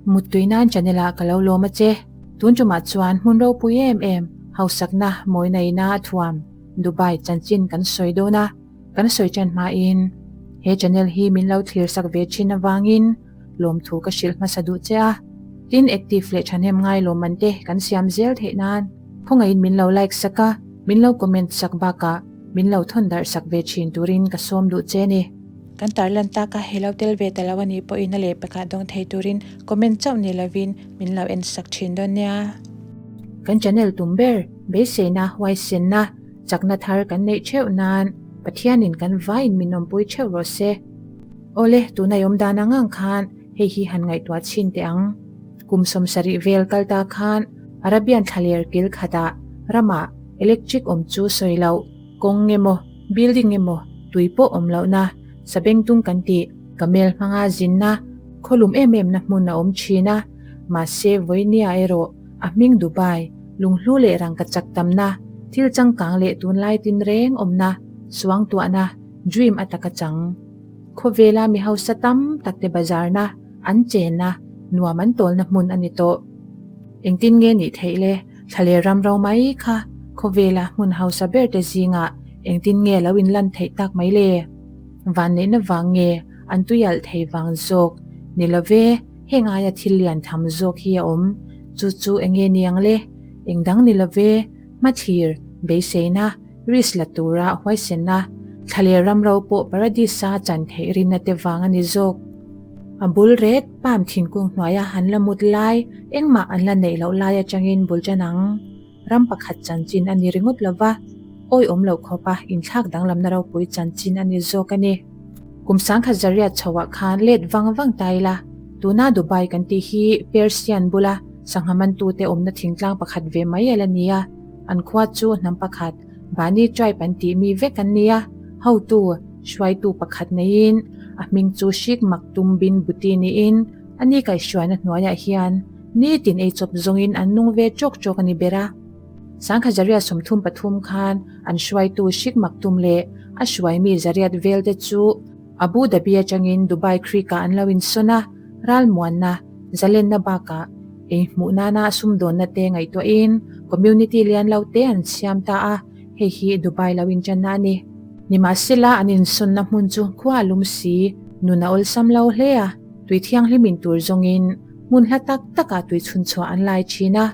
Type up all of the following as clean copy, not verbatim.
Muttui nan channel ah ka lo lawm a che. Tun tumah chuan hmun ropui em em, hausakna mawina ina a thuam Dubai chanchin kan sawi dawn a, kan sawi tan hmain he channel hi min lo thlir sak ve thin avangin lawmthu ka hrilh hmasa duh che a. Tin, active leh thahnem ngai lawmman te kan siam zel theih nan khawngaihin min lo like sak a, min lo comment sak bakah min lo thawn darh sak ve thin turin ka sawm duh che ni. Kan tarlan taka he lo tel ve ta lo a nih pawhin a lehpekah dawng thei turin comment chauh ni lovin min lo en sak thin dawn nia. Kan channel tum ber beiseina huaisenna chakna thar kan neih theuh nan Pathianin kan vaiin min awmpui theuh rawh se. Awle, tuna i awm dan ang ang khan hei hi han ngaihtuah chhin teh ang. Kum 70 vel kal ta khan Arabian thlaler kil khatah ramah electric awm chu sawi loh kawng emaw building emaw tui pawh awm lohna sabengtung kan tih camel hmanga zinna khawlum em em na hmun a awm thin a, mahse vawinia erawh a hming Dubai lunghlu leh rangkachak tamna thil changkang leh tunlai tinreng awmna suangtuahna dream a taka chang. Khawvela mi hausa tam tak te bazarna an chenna nuam an tawlna hmun a ni tawh. Engtin nge nih theih le? Thla leh ram ro mai kha khawvela hmun hausa ber te zingah engtin nge lo inlan theih tak mai le? Vanneihna vang nge an tuialh thei vang zawk? Ni love, heng aia thil lian tham zawk hi a awm. Chu chu enge niang le? Engdang ni love, hmathlir, beiseina, risk la tura huaisenna, thla leh ram ro pawh paradisa chan theih rinna te vang a ni zawk. A bul ret palm thingkung hnuaia han la mut lai, engmah an la neih loh lai atangin bul tan ang. Ram pakhat chanchin a ni ringawt lo va, awiawm loh khawpa inthlak danglamna ropui chanchin a ni zawk a ni. Kum 1800 chhoah khan let vang vang ta ila, tuna Dubai kan tih hi Persian bula sangha mantute awmna thingtlang pakhat ve mai a la ni a. An khua chu hnam pakhat, Bani tribe an tih mi vek an nia, hotu, hruaitu pakhat neiin a hming chu Sheikh Maktoum bin Buti niin a ni kaihhruaina hnuaiah hian nitin eichawp zawngin an nung ve tawk tawk a ni ber a. 1833 khan an hruaitu Sheikh Maktoum leh a hruaimi zariat velte chu Abu Dhabi atangin Dubai Creek-ah an lo insawn a, ralmuanna, zalenna bakah ei hmuh nana sumdawnna te ngaihtuahin community lian lo te an siam ta a, hei hi Dubai lo inṭanna a ni. Nimahsela an insawnna hmun chu khua a lum si, nun a awlsam lo hle a, tui thianghlim in tur zawngin hmun hla tak takah tui chhun chhuah an lai thin a.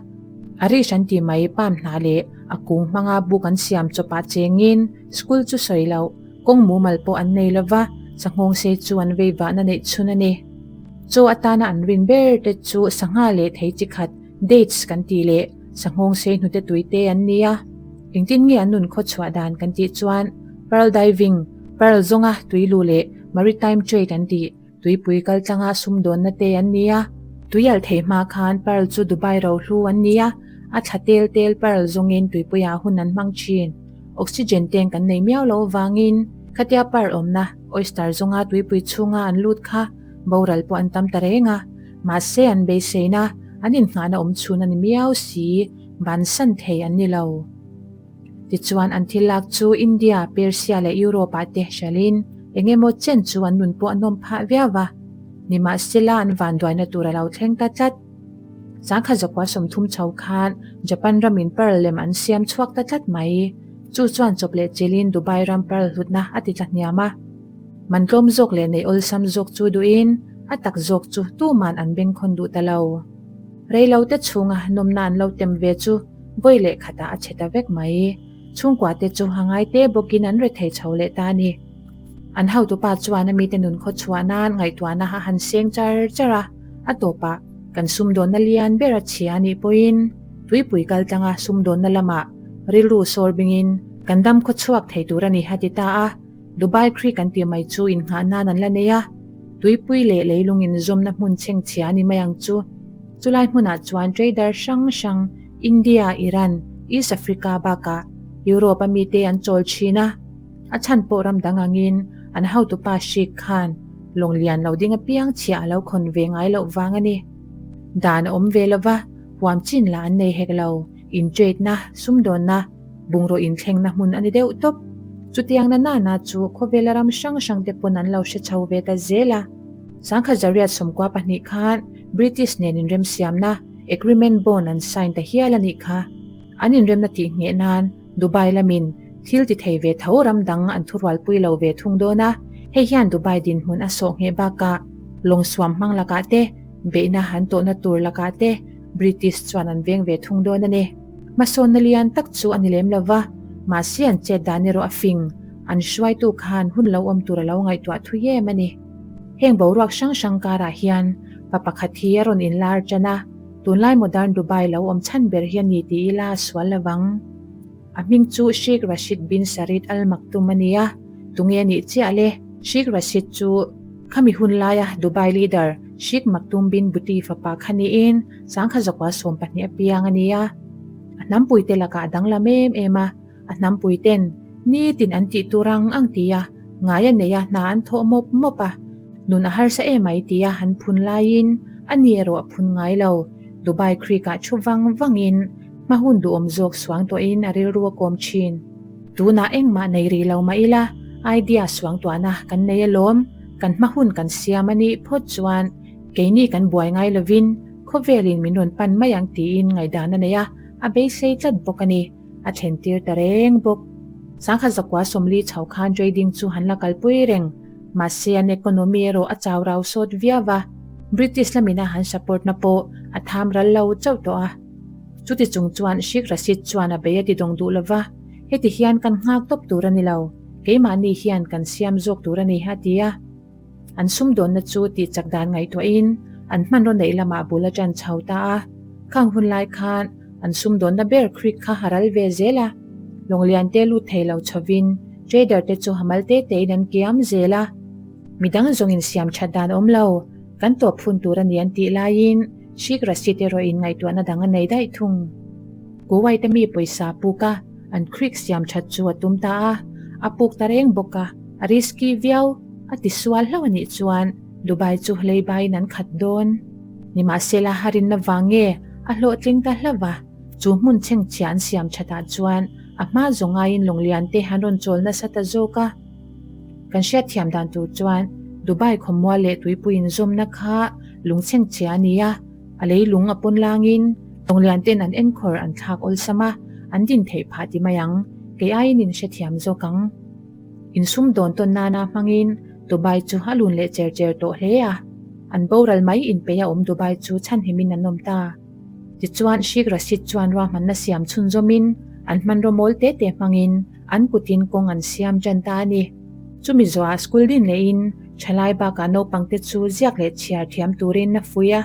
Arish an tih mai palm hna leh a kung hmanga buk an siam chawpah chengin school chu sawi loh, kawng mumal pawh an nei lova, sanghawng sei chu an vei vahna neih chhun a ni. Chaw atana an rin ber te chu sangha leh thei chi khat, dates kan tih leh sanghawng sei hnute tui te an ni a. Engtin nge an nun khaw chhuah dan kan tih chuan pearl diving, pearl zawnga tui lu leh maritime trade an tih, tuipui kal tlanga sumdawnna te an ni a. Tuialh thei hma khan pearl chu Dubai rohlu an ni a, a thla tel tel pearl zawngin tuipuiah hun an hmang thin. Oxygen tank an nei miau loh avangin khatia pearl awmna oyster zawnga tuipui chhunga an lut kha Boral pawh an tam ta reng a, mahse an beiseina an inngahna awm chhun a ni miau si, bansan thei an ni lo. Tichuan an thil lak chu India, Persia leh Europe ah te hralhin eng emaw chen chu an nun pawh a nawm phah viau a, nimahsela an vanduaina tur a lo thleng ta tlat. 1930 chho khan Japan ramin pearl lem an siam chhuak ta tlat mai. Chu chuan chawp leh chilhin Dubai ram pearl hlutna a ti tla hniam a. Man tlawm zawk leh neih awlsam zawk chu duhin a tak zawk chu tuman an bengkhawn duh ta lo. Reilo te chhunga nawmna an lo tem ve chu vawi leh khatah a chhe ta vek mai. Chhungkua te chu a ngai te bawkin an rethei chho leh ta a ni. An hotupa chuan a mite nun khaw chhuah nan ngaihtuahna a han seng char char a, a tawpah kan sumdawnna lian ber a chhia a nih pawhin tuipui kal tlanga sumdawnna lamah rilru sawr bingin kan dam khaw chhuak thei tur a ni a ti ta a. Dubai Creek an tih mai chu innghah nan an la nei a, tuipui leh leilung inzawmna hmun chhengchhia a ni mai ang chu. Chulai hmunah chuan trader hrang hrang India, Iran, East Africa bakah Europe a mite an chawl thin a, a chhan pawh ram dang angin an hotupa Sheikh khan lawng lian lo ding apiang chhiah a lo khawn ve ngai loh vang a ni. Dan a awm ve lova, huam chin lah an nei hek lo, in trade na, sumdawnna, Bungraw inthlengna hmun a ni deuh tawp. Chutiang na nana chu khawvela ram hrang hrang te pawn an lo hre chho ve ta zel a. 1992 khan British nen inremsiamna Agreement Bond an sign ta hial a nih kha. An inremna tih ngheh nan Dubai lamin thil ti thei ve tho ram dang an thurualpui lo ve thung dawn a, hei hian Dubai dinhmun a sawh ngheh bakah lawng suam hmang lakah te, beihna an tawhna tur lakah te British chuan an veng ve thung dawn a ni. Hmasawnna lian tak chu a ni lem lo va, mahse an chet dan erawh a fing, an hruaitu khan hun lo awm tur a lo ngaihtuah thui em a ni. Heng boruak hrang hrang karah hian pa pakhat hi a rawn inlar tan a, tunlai modern Dubai lo awm chhan ber hi a ni ti ila a sual lo vang. A hming chu Sheikh Rashid bin Sarid Al Maktoum a ni a, tunge a nih chiah le? Sheikh Rashid chu khami hun laia Dubai leader Sheikh Maktoum bin Buti fapa kha niin sangkhat zakua 12 a piang a ni a. A hnampuite lakah a danglam em em a, a hnampuiten nitin an tih tur ang ang ti a, ngai a nei a hna an thawh mawp mawp a, nun a harsa em ai ti a an phun laiin a ni erawh a phun ngai lo. Dubai Creek-ah thu vang vangin Hma hun duhawm zawk suang tawhin a rilru a kawm thin. Tunah engmah nei rih lo mah ila, idea suang tuahna kan nei alawm, kan hma hun kan siam a nih phawt chuan keini kan buai ngai lovin khawvelin min rawn pan mai ang tiin ngaihdan a nei a, a beisei tlat bawk a ni. A thlen tir ta reng bawk. Sangkhat zakua 40 chho khan trading chu han la kalpui reng, mahse an economy erawh a chau rau sawt viau va, British lamina han support na pawh a tham ral lo chauh tawh a. Chuti chung chuan Sheikh Rashid chuan a bei a ti dawng duh lova, Heti hian kan nghak tawp tur a ni lo, keimahni hian kan siam zawk tur a ni, a ti a. An sumdawnna chu tih chak dan ngaihtuahin an hmanraw neih lamah bul a ṭan chho ta a. Khang hun lai khan an sumdawnna ber creek kha a ral ve zel a, lawnglian te lut thei lo chhovin trader te chu hamal te tein an kiam zel a. Midang zawngin siam ṭhat dan awm lo, kan tawp hun tur a ni an tih laiin, Sheikh Rashid erawh in ngaihtuahna dang a nei daih thung. Kuwait-a mi pawisa puk a, an creek siam that chu a tum ta a, a puk ta reng bawk a, a risky viau, a ti sual hlauh a nih chuan Dubai chu leibaiin an khat dawn. Nimahsela a rinna vang nge a hlawhtling ta hlauh a, chu hmun chhengchhia an siam thatah chuan a hma zawng aiin lawnglian te an rawn chawl nasa ta zawk a. Kan hriatthiam dan tur chuan Dubai khawmual leh tuipui inzawmna kha lungchhengchhia a ni a, a leilung a pawn langin lawnglian ten an enkhawr an thlak awlsam a, an din theih phah ti mai ang, kei aiin in hrethiam zawk ang. Insumdawn tawn nana hmangin Dubai chu a lun leh cher cher tawh hle a, an boral mai inpeih a awm Dubai chu chhanhimin an awm ta. Tichuan Sheikh Rashid chuan ruahmanna siam chhunzawmin an hmanraw mawl te te hmangin an kutin kawng an siam tan ta a ni. Chumi zawhah school din lehin thalai bakah naupangte chu ziak leh chhiar thiam turin a fuih a.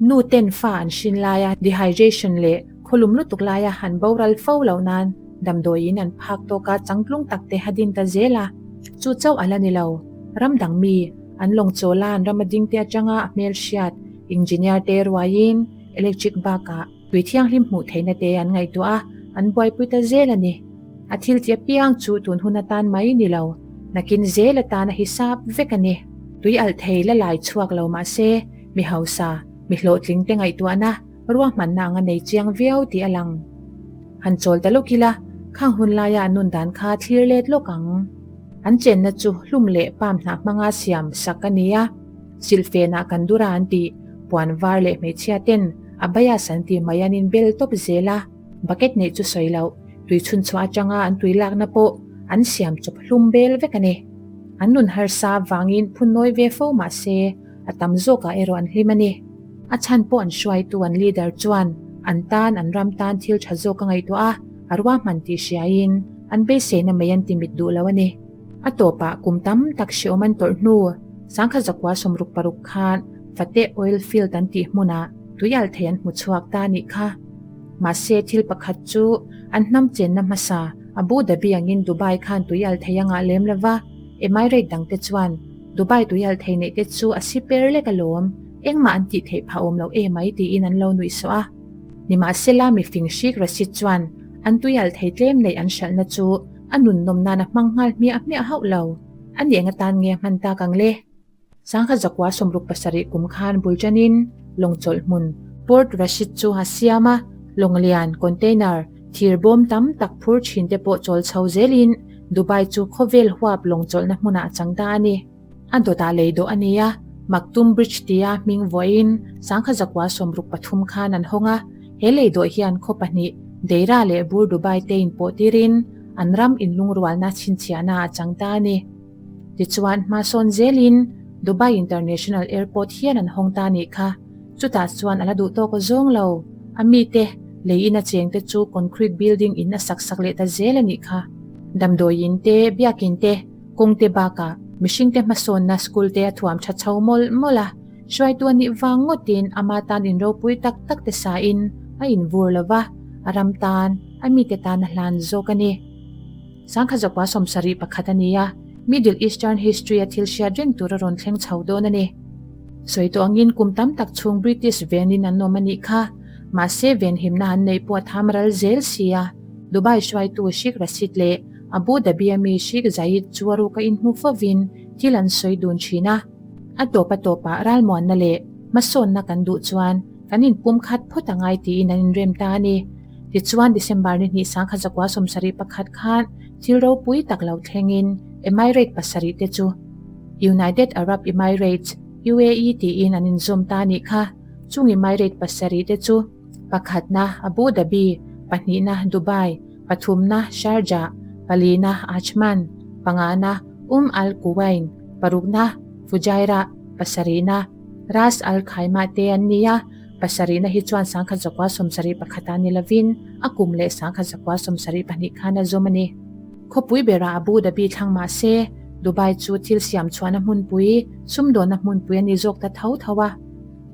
Nu ten fa an hrin laia dehydration leh khawlum lutuk laia an boral fo loh nan damdawiin an phak tawka changtlung tak te a din ta zel a. Chu chauh a la ni lo. Ram dang mi, an lawng chawla an ram a ding te atanga a hmelhriat engineer te ruaiin electric bakah Tui thianghlim hmuh theihna te an ngaihtuah a, an buaipui ta zel a ni. A thil ti apiang chu tun hun atan mai ni lo, nakin zel atan a hisap vek a ni. Tui alh thei la lai chhuak lo mah se, mi hausa, mi hlawhtling te ngaihtuahna, ruahmanna ang a nei chiang viau tih a lang. Han chawl ta lawk ila, khang hun laia an nun dan kha thlir let lawk ang. An chenna chu hlum leh palm hnah hmanga siam sak a ni a. Silhfenah kan dur a an tih, puan var leh hmeichhia ten a bias an tih mai an inbel tawp zel a, bucket neih chu sawi loh, tui chhunchhuah atanga an tui lakna pawh an siam chawp hlum bel vek a ni. An nun harsa avangin phun nawi ve fo mah se, a tam zawkah erawh an hlim a ni. A chhan pawh an hruaitu an leader chuan an tan an ram tan thil tha zawk a ngaihtuah a, a ruahman tih hriain an beiseina mai an ti mit duh lo a ni. A tawpah kum tam tak hreawm an tawrh hnu, 1966 khan Fateh Oil Field an tih hmunah tuialh thei an hmu chhuak ta a nih kha. Mahse thil pakhat chu an hnam chenna hmasa Abu Dhabi angin Dubai khan tuialh thei a ngah lem lo va, Emirate dangte chuan Dubai tuialh thei neih te chu a si per lek alawm, engmah an tih theih phah awm lo emai tiin an lo nuihsawh a. Nimahsela mifing Sheikh Rashid chuan an tuialh thei tlem neih an hralhna chu A nun nawm nan a hmang nghal hmiah hmiah hauh lo. A ni eng atan nge a hman tak ang le? 1967 kum khan bul tanin lawng chawlh hmun Port Rashid chu a siam a, lawng lian, container, thir bawm tam tak phur thin te pawh chawl chho zelin Dubai chu khawvel huap lawng chawlhna hmunah a chang ta a ni. A dawtah lei dawh a ni a, Maktoum Bridge tia hming vuahin 1963 khan an hawng a, he lei dawh hian khaw pahnih Deira leh Bur Dubai te inpawh tirin an ram inlungrualna chhinchhiahna a chang ta a ni. Tichuan, hmasawn zelin Dubai International Airport hian an hawng ta nih kha. Chutah chuan a la duh tawk zawng lo. A mite, lei ina chengte chu concrete building in a sak sak leh ta zel a nih kha. Damdawiin te, biakin te, kawng te bakah mihringte hmasawnna school te a thuam tha chho mawlh mawlh a. Hruaitu a nih vang ngawtin ama tan in ropui tak tak te sain a invur lo va, a ram tan, a mite tan a hlan zawk a ni. Sangkha zakua 71 a ni a, Middle Eastern history a thil hriat reng tur a rawn thleng chho dawn a ni. Sawi tawh angin kum tam tak chhung British venin an awm a nih kha, mahse venhimna an neih pawh a tham ral zel si a, Dubai hruaitu Sheikh Rashid leh Abu Dhabi a mi Sheikh Zayed chu a ruka inhmu fovin thil an sawi dun thin a. A tawp a tawpah ralmuanna leh hmasawnna kan duh chuan kan inpumkhat phawt a ngai tiin an inrem ta a ni. Tichuan December ni hnih 1971 khan thil ropui tak lo thlengin Emirate pasarih te chu United Arab Emirates, UAE, tiin an inzawm ta a nih kha. Chung Emirate pasarih te chu pakhatna Abu Dhabi, pahnihna Dubai, pathumna Sharjah, palina Ajman, pangana Umm Al Quwain, parukna Fujairah, pasarihna Ras Al Khaimah te an ni a. Pasarihna hi chuan 1971 ah ni lovin a kum leh 1972 khan a zawm a ni. Khawpui berah Abu Dhabi thlang mah se, Dubai chu thil siam chhuahna hmunpui, sumdawnna hmunpui a ni zawk ta tho tho a.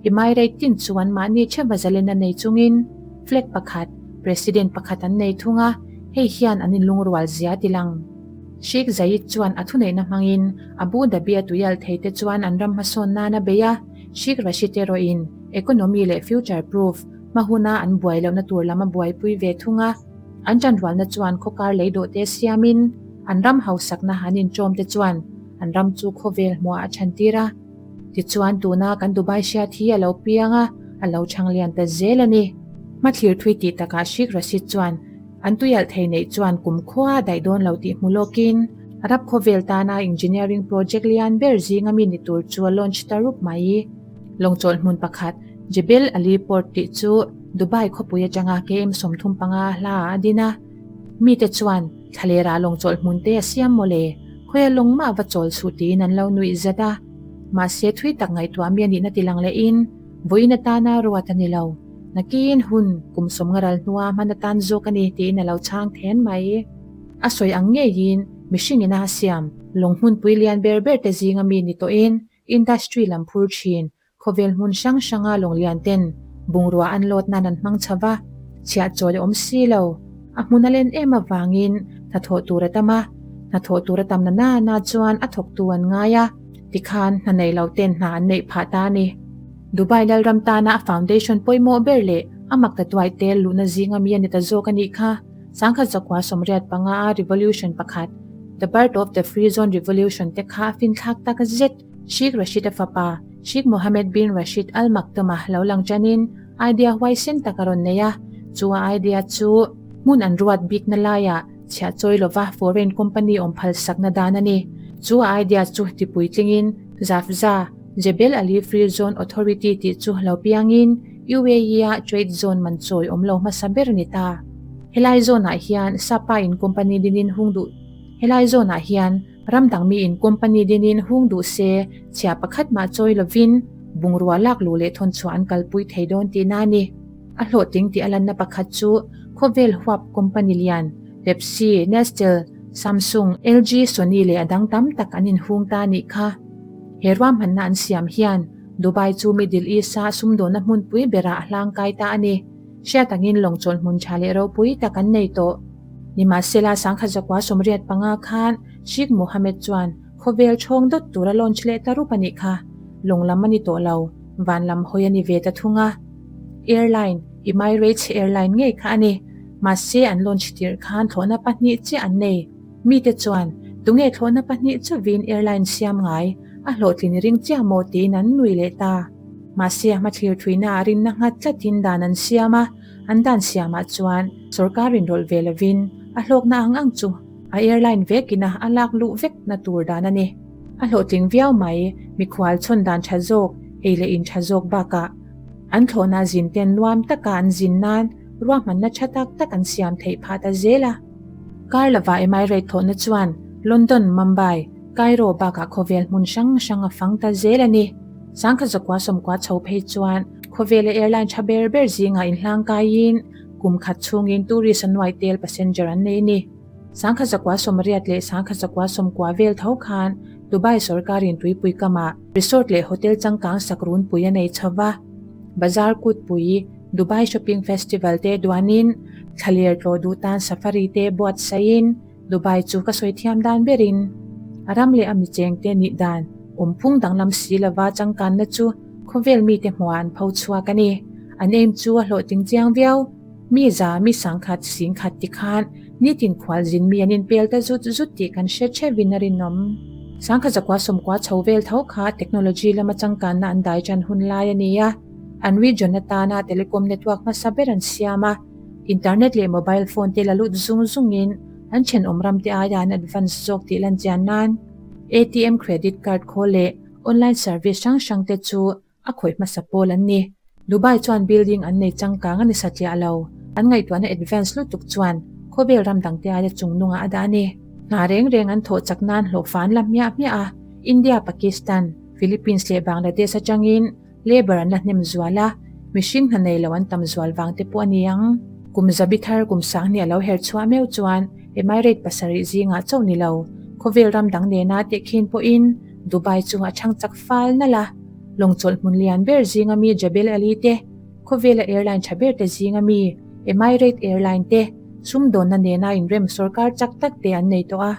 Emirate tin chu anmahni theuva zalena nei chungin flag pakhat, president pakhat an nei thung a, hei hian an inlungrual zia a tilang. Sheikh Zayed chuan a thuneihna hmangin Abu Dhabi a tuialh theite chuan an ram hmasawn nan a bei a, Sheikh Rashid erawhin economy leh future proof hma huna an buai lohna tur lam a buaipui ve thung a, an ṭanrualna chuan khawkar lei dawhte siamin an ram hausakna an inṭawm te chuan an ram chu khawvel hmuah a chhantir a. Tichuan tuna kan Dubai hriat hi a lo piang a, a lo chhang lian ta zel a ni. Hmathlir thui tih takah Sheikh Rashid chuan an tuialh thei neih chuan kum khua a daih dawn lo tih hmu lawkin Arab khawvel tana engineering project lian ber zinga mi ni tur chu a launch ta rup mai. Lawngchawlh hmun pakhat, Jebel Ali Port tih chu Dubai khawpui atanga KM 35 hla ah a din a. Mite chuan thlalera lawngchawlh hmun te a siam mawle, khawia lawng mah va chawl suh tiin an lo nuih zat a. Mahse thui tak ngaihtuah mi a nihna tilang lehin vawiin atana ruat a ni lo. Nakin hun kum sawmnga ral hnua hman atan zawk a ni tiin a lo chhang then mai. A sawi ang ngeiin mihring ina a siam lawng hmunpui lian ber ber te zinga mi ni tawhin industry lam phur thin khawvel hmun hrang hranga lawng lian ten bungrua an lawt nan an hmang chho va, chhiah chawi a awm si lo. A hmun a len em avangin hnathawh tur a tam a, hnathawh tur a tam na na na chuan a thawktu an ngai a, tikhan hna nei lo ten hna an neih phah ta a ni. Dubai Lalram tana a foundation pawimawh ber leh a mak ta tuai tel luhna zinga mi a ni ta zawk a nih kha. 1985 a revolution pakhat, The Birth of the Free Zone Revolution te kha a finthlak tak zet. Sheikh Rashid-a fapa, Sheikh Mohammed bin Rashid Al Maktoum-a lo lang tanin idea huaisen tak a rawn nei a, chu a idea chu hmun an ruat bikna laiah chhiah chawi lova foreign company awm phalsakna dan a ni. Chu a idea chu tipuitlingin Zafza, Jebel Ali Free Zone Authority tih chu lo piangin UAE-a trade zone man chawi awm lo hmasa ber a ni ta. Helai zone-ah hian Sapa in company dinin hung duh Helai zone-ah hian ram dang mi in company dinin hung duh se chhia pakhat mah chawi lovin bungrua lak luh leh thawn chhuah an kalpui thei dawn tihna a ni. A hlawhtling tih a lanna pakhat chu khawvel huap company lian Pepsi, Nestle, Samsung, LG, Sony leh a dang tam tak an inhung ta a nih kha. He ruahmanna an siam hian Dubai chu Middle East-a sumdawnna hmunpui berah a hlangkai ta a ni. Hriat angin lawng chawlh hmun tha leh ropui tak an nei tawh. Nimahsela 1985 khan Sheikh Mohammed chuan khawvel chhawng dawt tura launch leh ta rup a nih kha. Lawng lam a ni tawh lo, van lam hawi a ni ve ta thung a. Airline, Emirates Airline ngei kha a ni. Mahse an launch tirh khan thlawhna pahnih chiah an nei. Mite chuan, Tunge thlawhna pahnih chuvin airline siam ngai, a hlawhtlin ring chiah maw tiin an nui leh ta. Mahse a hmathlir thuina ah rinna nghat tlatin dan an siam a, an dan siamah chuan sorkar inrawlh ve lovin a hlawkna ang ang chu a airline vekin a a lak luh vekna tur dan a ni. A hlawhtling viau mai, mikhual chhawn dan tha zawk, ei leh in tha zawk bakah an thlawhna zin ten nuam taka an zin nan ruahmanna tha tak tak an siam theih phah ta zel a. Kar lova Emirate thlawhna chuan London, Mumbai, Cairo bakah khawvel hmun hrang hrang a fang ta zel a ni. Sangkhat zakua sawmkua chho phei chuan khawvela airline tha ber ber zingah inhlang kaiin kum khat chhungin tourist a nuai tel passenger an nei a ni. Sangkhat zakua sawmriat leh sangkhat zakua sawmkua vel tho khan Dubai sorkarin tuipui kamah resort leh hotel changkang sak runpui a nei chho va. Bazar kutpui, Dubai Shopping Festival te duanin thlaler tlawh duh tan safari te buatsaihin Dubai chu ka sawi thiam dan berin a ram leh a michengte nih dan awmphung danglam si lova changkanna chu khawvel mite hmuah an pho chhuak a ni. An aim chu a hlawhtling chiang viau. Mi za, mi sangkhat, singkhat ti khan nitin khual zin mi an inpel ta zut zut tih kan hre theuhin a rinawm. Sangkhat zakua sawmkua chho vel tho kha technology lama changkanna an dai tan hun lai a ni a, an region atana telecom network hmasa ber an siam a, internet leh mobile phone te la lut zung zungin an thenawm ram te aia an advance zawk tih lan chian nan ATM credit card khawl leh online service hrang hrang te chu A khawih hmasa pawl an ni. Dubai chuan building an nei changkang a ni satliah lo. An ngaihtuahna advance lutuk chuan khawvel ram dangte aia chungnungah a dah a ni. Hna reng reng an thawh chak nan hlawhfa an la hmiah hmiah a, India, Pakistan, Philippines leh Bangladesh atangin labour an la hnem zual a, mihring hna nei lo an tam zual vang te pawh a ni ang. Kum zabi thar kum sanghnih a lo her chhuah meuh chuan Emirate pasarih zingah chauh ni lo, khawvel ram dang nena tehkhin pawhin Dubai chu a chhang chak fal nalh a. Lawng chawlh hmun lian ber zinga mi Jebel Ali te, khawvela airline tha ber te zinga mi Emirate Airline te, sumdawnna nena inrem sorkar chak tak te an nei tawh a.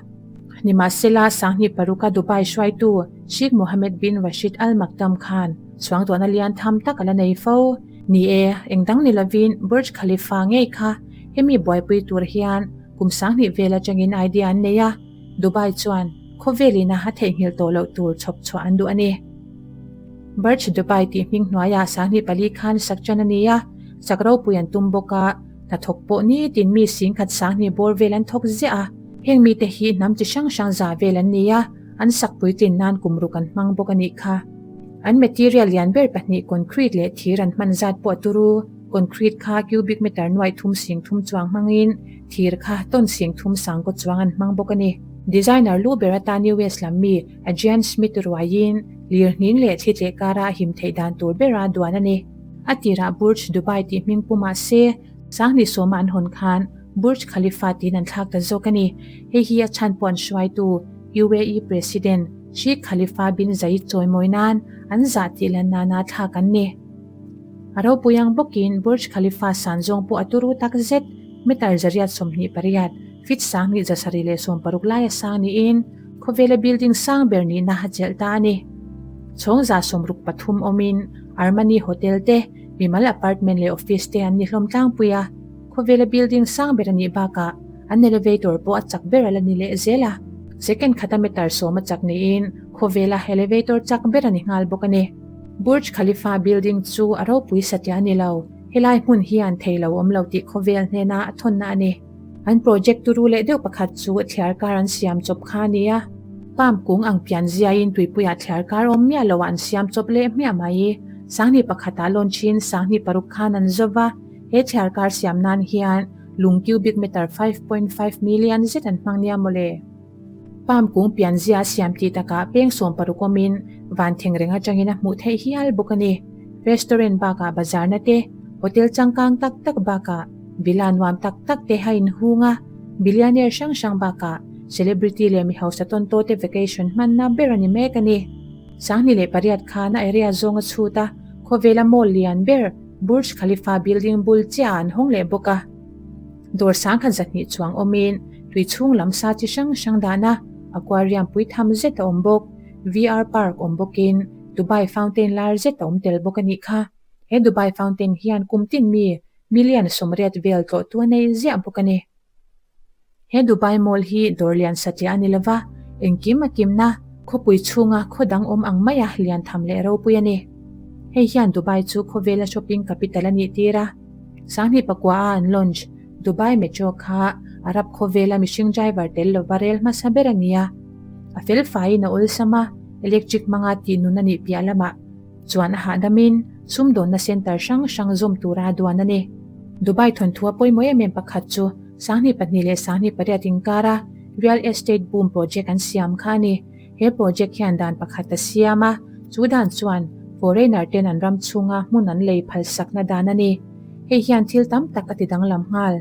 Nimahsela, Sanghnih paruka Dubai hruaitu Sheikh Mohammed bin Rashid Al Maktoum khan chhuangtuahna lian tham tak a la nei fo. Ni e, eng dang ni lovin Burj Khalifa ngei kha hemi buaipui tur hian kum sanghnih vel atangin idea an nei a. Dubai chuan khawvelin a a theihnghilh tawh loh tur chhawp chhuah an duh a ni. Burj Dubai tih hming hnuaiah 2004 khan sak ṭan a ni a, sak ropui an tum bawk a, hnathawk pawh nitin mi singkhat 20 bawr vel an thawk ziah a. Heng mite hi hnam chi hrang hrang za vel an ni a, an sak puitlin nan kum ruk an hmang bawk a nih kha. An material lian ber pahnih concrete leh thir an hman zat pawh a turu. Concrete kha cubic meter nuaih thum sing thum chuang hmangin thir kha ton sing thum sang kaw chuang an hmang bawk a ni. Designer lu ber atan US lam mi Adrian Smith ruaiin lirhning leh thli tleh kara a him theih dan tur bera duan a ni. A tirah Burj Dubai tih hming pu mah se, Sanghnih sawma an hawn khan Burj Khalifa tiin an thlak ta zawk a ni. Hei hi a chhan pawh an hruaitu UAE President Sheikh Khalifa bin Zayed chawimawi nan an zah tih lan nana thlak an ni. A ropui ang bawkin Burj Khalifa san zawng pawh a turu tak zet, meter 828, feet 1760 laia sang niin khawvela building sang ber nihna a chelh ta a ni. Chhawng 63 awmin Armani Hotel te, mimal apartment leh office te an ni hlawm tlangpui a, khawvela building sang ber a nih bakah an elevator pawh a chak ber a la ni leh zel a. Second khata meter sawm a chak niin khawvela elevator chak ber a ni nghal bawk a ni. Burj Khalifa building chu a ropui satliah a ni lo, helai hmun hian thei lo awm lo tih khawvel hnena a thawnna a ni. An project turu leh deuh pakhat chu thliar kar an siam chawp kha a ni a, palm kung ang pian ziaiin tuipuiah thliar kar awm miah loah an siam chawp leh hmiah mai. 2001 ah launch in 2006 khan an zo va, he thliar kar siam nan hian lung cubic meter 5.5 million zet an hmang nia mawle. Palm kung pianzia a siam tih takah peng 16 awmin van theng reng atangin a hmuh theih hial bawk a ni. Restaurant bakah bazarna te, hotel changkang tak tak bakah villa nuam tak tak te a inhung a, billionaire hrang hrang bakah celebrity leh mi hausa tawntaw te vacation hmanna ber a ni mek a ni. 2008 khan a area zawng a chhut a, khawvela mall lian ber Burj Khalifa building bul chiah ah an hawng leh bawk a. Dawr 1200 chuang awmin tui chhung lam sa chi hrang hrang dahna aquarium pui tham zet a awm bawk. VR park awm bawkin Dubai fountain lar zet a awm tel bawk a nih kha. He Dubai fountain hian kum tin mi million 80 vel tlawhtu a nei ziah bawk a ni. He Dubai Mall hi dawr lian satliah a ni lova, engkim a kimna, khawpui chhunga khaw dang awm ang maia lian tham leh ropui a ni. Hei hian Dubai chu khawvela shopping capital a nih tir a. 2009 a an launch Dubai Metro kha Arab khawvela mihring driver tel lova rel hmasa ber a ni a. A fel faiin a awlsam a, electric hmanga tih nun a nih piah lamah chuan a hahdamin sumdawnna centre hrang hrang zawm tura a duan a ni. Dubai thawnthua pawimawh em em pakhat chu 2002 leh 2008 inkara Real Estate Boom Project an siam kha a ni. He project hian dan pakhat a siam a, chu dan chuan foreigner ten an ram chhunga hmun an lei phalsakna dan a ni. Hei hian thil tam tak a ti danglam nghal.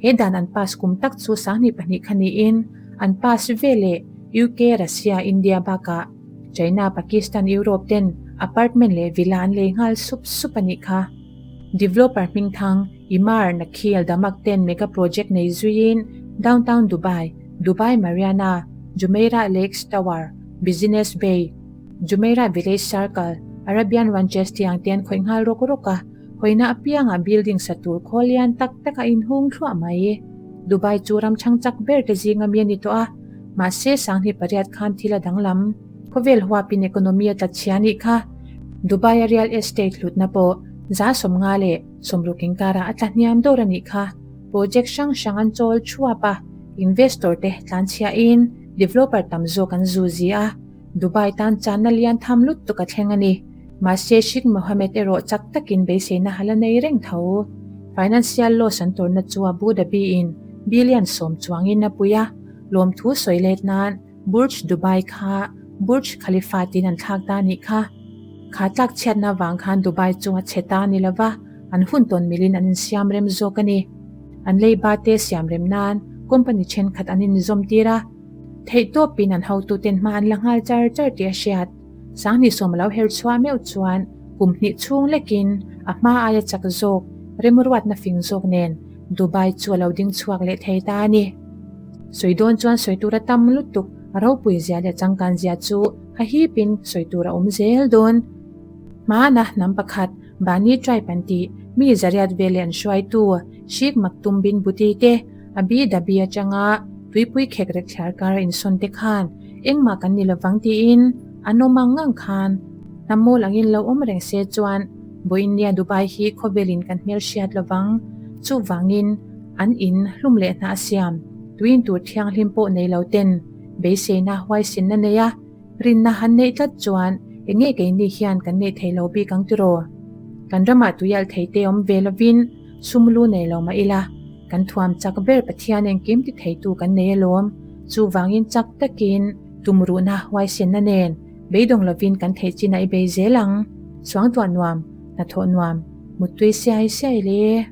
He dan an pass kum tak chu 2002 kha niin an pass veleh UK, Russia, India bakah China, Pakistan, Europe ten apartment leh villa an lei nghal sup sup a nih kha. Developer hmingthang Emaar Nakheel Damac ten mega project nei zuiin Downtown Dubai, Dubai Marina, Jumeirah Lakes Tower, Business Bay, Jumeirah Village Circle, Arabian Ranches tiang te an khawih nghal rawk rawk a, hawina apiangah building sa tur khawl lian tak tak a inhung thluah mai. Dubai chu ram chhang chak ber te zinga mi a ni tawh a, mahse 2008 khan thil a danglam. Khawvel huapin economy a tla chhia nih kha. Dubai a real estate hlutna pawh 50% inkarah a tla hniam dawr a nih kha. Project hrang hrang an chawl thuap a, investor te tlanchhiahin developer tam zawk an zu zi a, Dubai tan channa lian tham lutuk a thleng a ni. Mahse Sheikh Mohammed erawh chak takin beiseina hal a nei reng tho. Financial loss an tawrhna chu Abu Dhabi in billion 10 chuangin a pui a, lawmthu sawi let nan Burj Dubai kha Burj Khalifa tiin an thlak ta a nih kha. Kha tlak chhiatna avang khan Dubai chu a chhe ta a ni lova, an hun tawn milin an insiam rem zawk a ni. An leiba te siam rem nan company thenkhat an inzawm tir a, theihtawpin an hotuten hma an la nghal char char tih a hriat. 2010 a lo her chhuah meuh chuan kum hnih chhung lekin a hma aia chak zawk, remruatna fing zawk nen Dubai chu a lo ding chhuak leh thei ta a ni. Sawi dawn chuan sawi tur a tam lutuk, a ropui zia leh changkan zia chu a hipin sawi tur a awm zel dawn. Hmana hnam pakhat, Bani tribe an tih, mi zariat veleh an hruaitu Sheikh Maktoum bin Buti te, Abu Dhabi atanga tuipui khek rek thliar kar a insawn te khan engmah kan ni lovang tiin an awm ang ang khan hnam mawl angin lo awm reng se chuan Boinnia Dubai hi khawvelin kan hmelhriat lovang. Chuvangin an in hlum leh hna a siam tuin tur thianghlim pawh nei lo ten beiseina huaisinna nei a rinna han neih tlat chuan enge keini hian kan neih thei lo bik ang tiraw? Kan ramah tuialh thei te awm ve lovin Sum lu nei lo mah ila, kan thuam chak ber Pathian engkim ti theitu kan nei alawm. Chuvangin chak takin tumruhna huaisenna nen beidawng lovin kan theih chin a i bei zel ang. Suangtuah nuam, hnathawh nuam, muttui siai siai le.